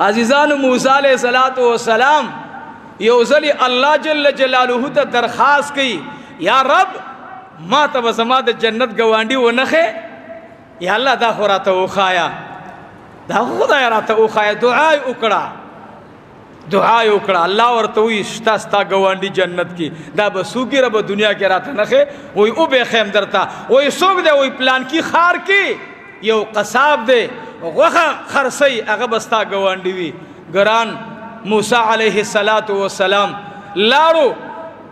عزیزانو موسی علیہ الصلوۃ والسلام یو ځلی الله جل جلاله ته درخواست کوي، یا رب ما ته به زما د جنت ګاونډي ونخې، یا الله دا خو راته وښایه، دا خو خدای راته وښایه. دعا یې وکړه، دعا یې وکړه، الله ورته وایي شته ستا ګاونډي جنت کې، دا به څوک رب دنیا کې راته نښې؟ وایي وبه ښیم درته. وایي څوک دی؟ وایي پلانکي ښار کې یو قصاب دی، غوښه خرڅوي، هغه به ستا ګاونډي وي. ګران موسی علیه الصلاة والسلام لاړو،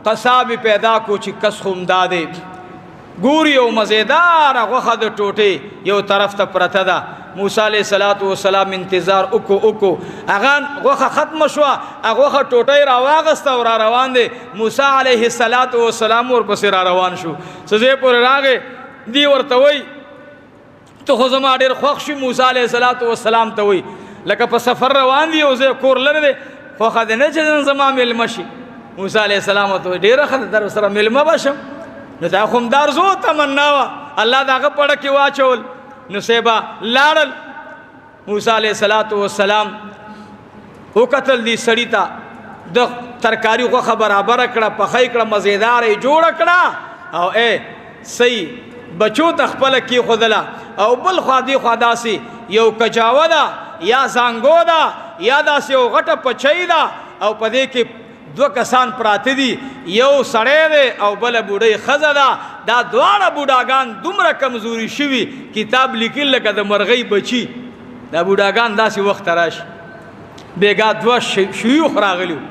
قصاب یې پیدا کو چې کس خو همدا دی. ګوري یو مزیداره غوښه د ټوټې یو طرف ته پرته ده. موسی علیه الصلاة والسلام انتظار وکړو وکړو، هغه غوښه ختمه شوه، هغه غوښه ټوټه یې راواغسته او را روان دی. موسی علیه الصلاة والسلام ورپسې را روان شو. څه ځای پورې راغی، دی ورته وایي ته خو زما ډېر خوښ شوې. موسی علیه الصلاة والسلام ته وایي لکه په سفر روان دی، یو ځای کور لرې دی، خوښه دې نه چې نن زما مېلمه شي. موسی علیه السلام ورته وایي ډېره ښه ده، در سره مېلمه به شم. نو دا خو همدا ارزو تمنا وه، الله د هغه په اړه کې واچول. نو صاحبه لاړل، موسی علیه الصلاة والسلام وکتل دې سړي ته، د ترکاري غوښه برابره کړه، پخه یې کړه، مزیداره یې جوړه کړه، او ای صحیح بچو ته خپله کېښودله. او بل خوا دې خوا داسې یو کجاوه ده یا زانګو ده یا داسې یو غټه پچۍ ده، او په دې کې دوه کسان پراته دي، یو سړی دی او بله بوډۍ ښځه ده. دا دواړه بوډاګان دومره کمزوري شوي، کتاب لیکل لکه د مرغۍ بچي. دا بوډاګان داسې وخت راشي. بېګا دوه شیوخ راغلي وو،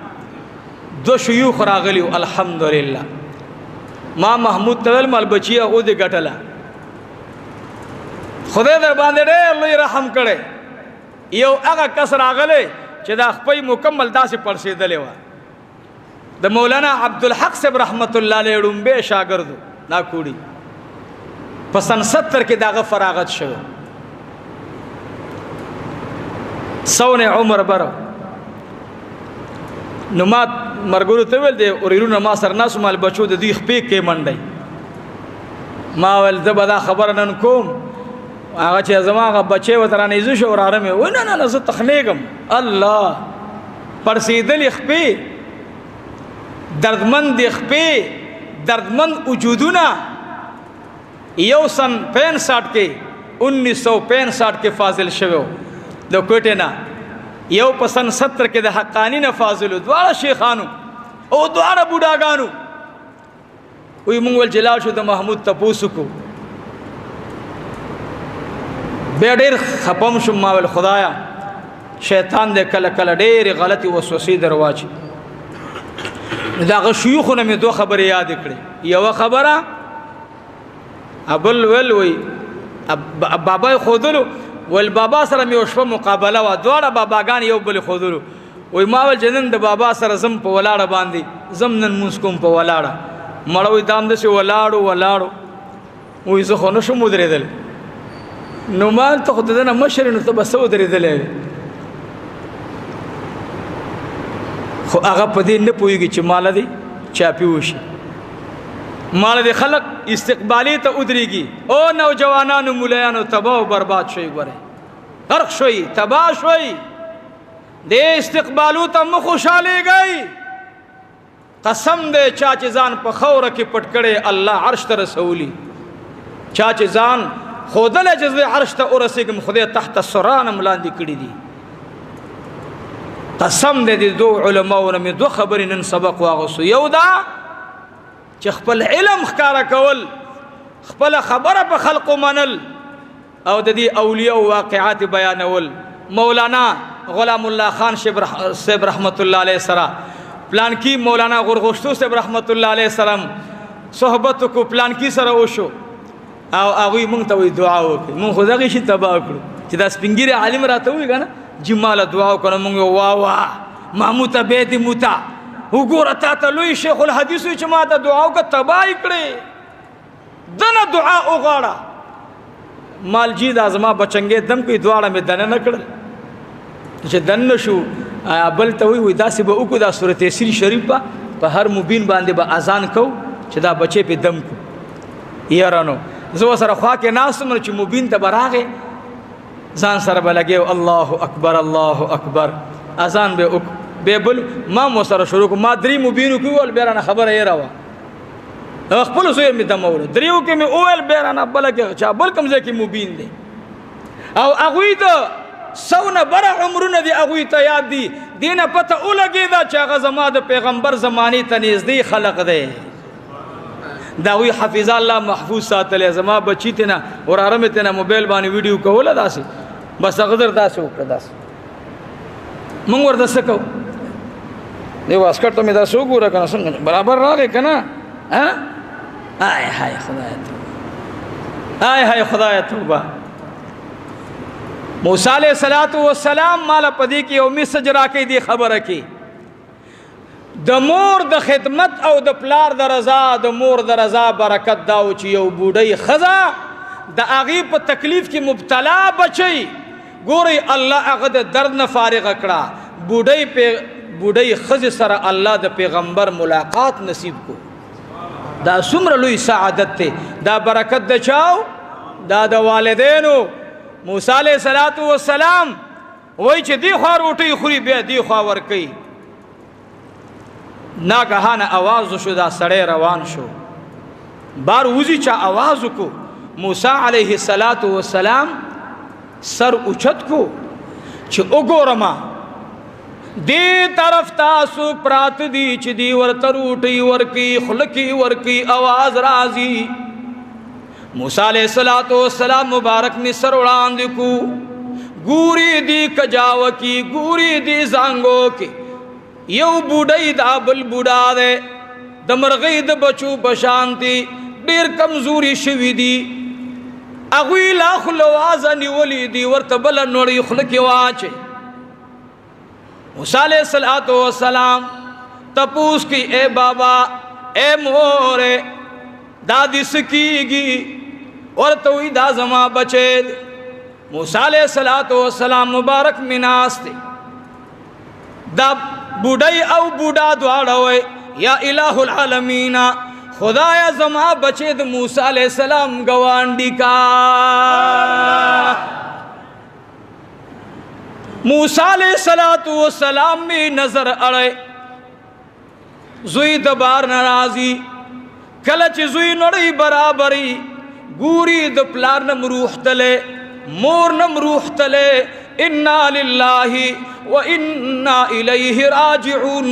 دوه شیوخ راغلي وو. الحمدلله ما محمود ته ویل مال بچیه او دې ګټله، خدای در باندې ډېر لوی رحم کړی. یو هغه کس راغلی چې دا خپۍ مکمل داسې پړسېدلې وه، د مولانا عبدالحق صاحب رحمت الله علیه ړومبی شاګرد و، دا کوړي په سن 70 کې د هغه فراغت شوی، سونه عمر بره. نو ما مرګورو ته ویل دی اورېرونه ما سره ناست مال بچو د دوی خپې کې منډی. ما ویل زه به دا خبره نن کوم، هغه چې زما هغه بچی ورته رانږدې شو، وراره مې وویل نه نه نه زه تخنېږم. الله پړسېدلې خپې، دردمند خپې، دردمند وجودونه. یو سن 65 کې 1965 کې فاضل شوی و د کوټې نه، یو په سن 70 کې د حقاني نه فاضل و. دواړه شیخانو او دواړه بوډاګانو. وایي مونږ ویل چې لاړ شو د محمود تپوس وکړو. بیا ډېر خپم شوم، ما ویل خدایا شیطان دی کله کله ډېرې غلطې وسوسې در واچي. نو د هغه شیوخو نه مې دوه خبرې یادې کړې. یوه خبره ابل ویل وایي بابا یې ښودلو، ویل بابا سره مې یوه شپه مقابله وه، دواړه باباګان یو بل یې ښودلو. وایي ما ویل چې نن د بابا سره ځم په ولاړه باندې ځم، نن لمونځ کوم په ولاړه. مړه وایي دا همداسې ولاړو ولاړو، وایي زه خو نه شم ودرېدلی. نو ما ویل ته خو د ده نه مشر یې، نو ته به څه ودرېدلی وې؟ خو هغه په دې نه پوهېږي چې ماله دې چاپي وشي، ماله دې خلق استقبالي ته ودرېږي. او نوجوانانو مولایانو تباه او برباد شوي، ګورئ غرق شوي، تباه شوي. دې استقبالو ته مه خوشحالېږئ. قسم دی چا چې ځان په خاوره کې پټ کړی الله عرش ته رسولي، چا چې ځان ښودلی چې زه عرش ته ورسېږم خدای تحت الثرا نه هم لاندې کړي دي. قسم دی د دوو علماو نه مې دوه خبرې نن سبق واغوستو. یو دا چې خپل علم ښکاره کول، خپله خبره په خلقو منل، او د دې اولیاء واقعات بیانول. مولانا غلام الله خان صاحب رحمت الله علیه سره، پلانکی مولانا غرغشتو صاحب رحمت الله علیه سره صحبت کو، پلانکی سره وشو، او هغوی مونږ ته وایي دعا وکړي. مونږ خو دغې شي تباه کړو چې دا سپینږیری عالم راته ووایي که نه جي ماله دعا وکړه، مونږ وایو وا وا ماموته بیا دې موته وګوره، تا ته لوی شیخ الحدیث وایي چې ما ته دعا وکړه، تباه یې کړې، دنه دعا وغواړه. مال جی دا زما بچنګې دم کوي، دواړه مې دننه نه کړل. چې دننه شو بل ته وایي داسې به وکړو، دا سورت یاسین شریف به په هر مبین باندې به اذان کوو چې دا بچی پې دم کړو. یاره نو زه ورسره خوا کې ناست وم، چې مبین ته به راغی ځان سره به لګیو، الله اکبر الله اکبر، اذان به وک، به بل ما مو سره شروع کو، ما درې مبینو کې وویل، بیا رانه خبره یې راوه، خپل زوی مې دمولو، دریو کې مې وویل، بیا رانه بله کې چا بل کوم ځای کې مبین دی. او هغوی د سو نه بره عمرونه دي، هغوی ته یاد دي. دې نه پته ولګېده چې هغه زما د پیغمبر زمانې ته نږدې خلق دی. دا وی حفظ الله محفوظ ساتلی، زما بچی ته نه وراره مې ته نه موبایل باندې ویډیو کوله داسې، بس هغه در داسې وکړه داسې. مونږ ورته څه کوو؟ دې واسکټ ته مې داسې وګوره که نه، څنګه برابر راغی که نه؟ ها؟ آی های خدای توبه، آی های خدای توبه. موسی علیه الصلاة والسلام ماله په دې کې یو میسج راکوي، دې خبره کې د مور د خدمت او د پلار د رضا، د مور د رضا برکت دا و چې یو بوډۍ ښځه د هغې په تکلیف کې مبتلا بچی، ګورئ الله هغه د درد نه فارغه کړه. بوډۍ ښځې سره الله د پیغمبر ملاقات نصیب کو. دا څومره لوی سعادت دی، دا برکت د چاو؟ دا د والدینو. موسی علیه الصلاة والسلام وایي چې دې خوا روټۍ خوري، بیا دې خوا ورکوي. ناګهانه اواز شو، دا سړی روان شو، بار وزي چا اواز وکړو. موسی علیه الصلاة والسلام سر اوچت کو چې وګورم دې طرف تاسو پرات دي چې دی ورته روټۍ ورکي، خوله کې ورکي، اواز راځي. موسی علیه الصلاة والسلام مبارک می سر وړاندې کو، ګوري دی کجاوه کی، ګوري دی زانګو کې یو بوډۍ دا بل بوډا دی، د مرغۍ د بچو په شانتي ډېر کمزوري شوي دي. هغوی لا خوله وازه نیولې دي، ورته بله نوړۍ خوله کې واچوي. موسی علیه الصلاة والسلام تپوس کی، اے بابا اے مورې دا دې څه کېږي؟ ورته وایي دا زما بچی دی. موسی علیه الصلاة والسلام مبارک مې ناست دی، دا بوډۍ او بوډا دواړه وایي یا الہ العالمین، خدایا زما بچی د موسی علیه السلام ګاونډي کا. موسی علیه الصلاة والسلام می نظر اړی، زوی د بار نه راځي. کله چې زوی نړۍ برابري ګوري، د پلار نه مروح تللی، مور نه مروح تللی، انا لله و انا الیه راجعون.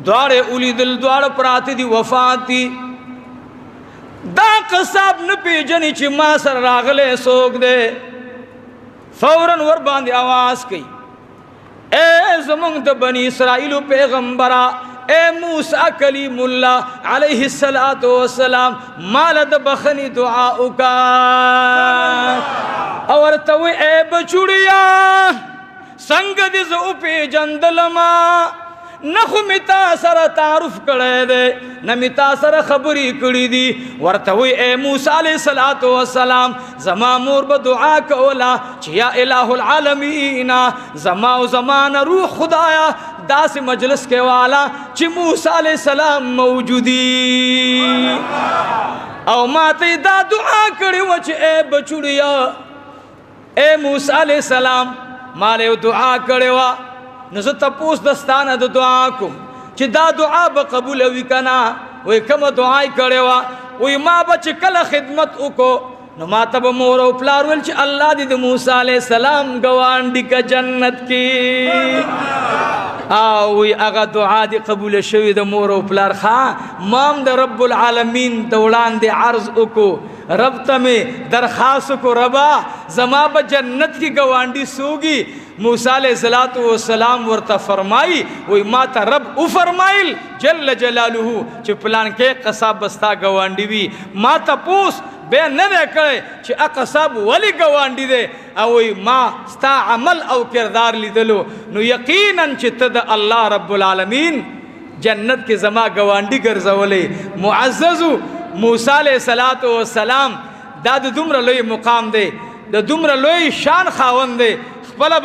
دواړه ولیدل، دواړه پراته دي، وفات دي. دا قصاب نه پیژني چې ما سره راغلی څوک دی. فوراً ور باندې آواز کوي، اے زمونږ د بني اسرائیلو پیغمبره، اے موسی کلیم الله علیه الصلاة والسلام، مال د بخنی دعا وکا. او ورته وایي اے بچوړیا، څنګه دې زه وپېژندلم؟ نه خو مې تا سره تعارف کړی دی، نه مې تا سره خبرې کړې دي. ورته وایي اے موسی علیه الصلاة والسلام، زما مور به دعا کوله چې یا الہ العالمین، زما او زما نه روح خدایا داسې مجلس کې والا چې موسی علیه السلام موجودي. او ما ته یې دا دعا کړې وه چې اے بچوړیا، اے موسی علیه السلام، ما له یو دعا کړې وه، نو زه تپوس د ستا نه د دعا کوم چې دا دعا به قبوله وي که نه. وایي کومه دعا یې کړې وه؟ وایي ما به چې کله خدمت وکړو نو ما ته به مور او پلار ویل چې الله دې د موسی علیه السلام ګاونډي که جنت کې. او وایي هغه دعا دې قبوله شوې د مور او پلار. ښه، ما هم د رب العالمین د وړاندې عرض وکړو، رب ته مې درخواست وکړو، ربا زما به جنت کې ګاونډي سوږي. موسی علیه الصلاة والسلام ورته فرمایي، وایي ما ته رب وفرمایل جل جلاله چې پلان کې قصاب به ستا ګاونډي وي. ما تپوس بیا نه دی کړی چې قصاب ولې ګاونډي دی، او وایي ما ستا عمل او کردار لیدلو، نو یقینا چې ته د الله رب العالمین جنت کې زما ګاونډي ګرځولی. معززو موسی علیه الصلاة والسلام دا د دومره لوی مقام دی، د دومره لوی شان خاوند دی. خپله